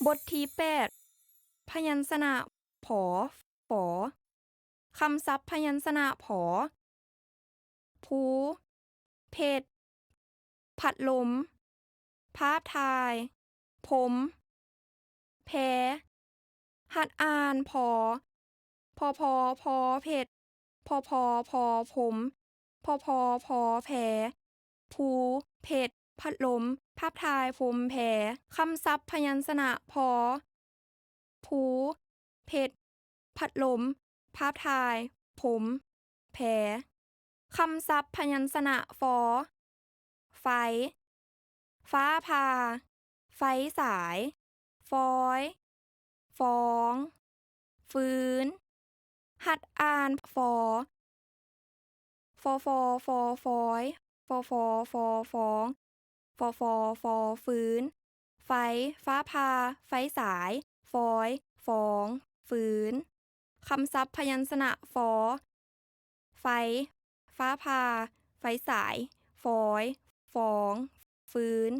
ບົດທີແປດ ພະຍັນຊະນະ ພໍ ຝໍ. ຄຳສັບພະຍັນຊະນະ ພໍ ພູ ເພັດ ພັດລົມ ພາບຖ່າຍ ພົມ ແພ ຫັດອ່ານ ພໍ ພໍ ພໍ ພໍ ເພັດ ພໍ ພໍ ພໍ ພົມ ພໍ ພໍ ພໍ ແພ ພູ ເພັດ ພັດລົມ ພາບຖ່າຍ ພົມແພ. ຄຳສັບພະຍັນຊະນະ ພໍ ພູ ເພັດ ພັດລົມ ພາບຖ່າຍ ພົມ ແພ. ຄຳສັບພະຍັນຊະນະ ຟໍ ໄຟ ຟ້າຜ່າ ໄຟສາຍ ຟອຍ ຟອງ ຟືນ ຫັດອ່ານ ຟໍ ຟໍ ຟໍ ຟໍ ຟອຍ ຟໍ ຟໍ ຟໍ ຟໍ ຟອງ ຟໍ ຟໍ ຟໍ ຟືນ ໄຟ ຟ້າຜ່າ ໄຟສາຍ ຟອຍ ຟອງ ຟືນ. ຄຳສັບພະຍັນຊະນະ ຟໍ ໄຟ ຟ້າຜ່າ ໄຟສາຍ ຟອຍ ຟອງ ຟືນ.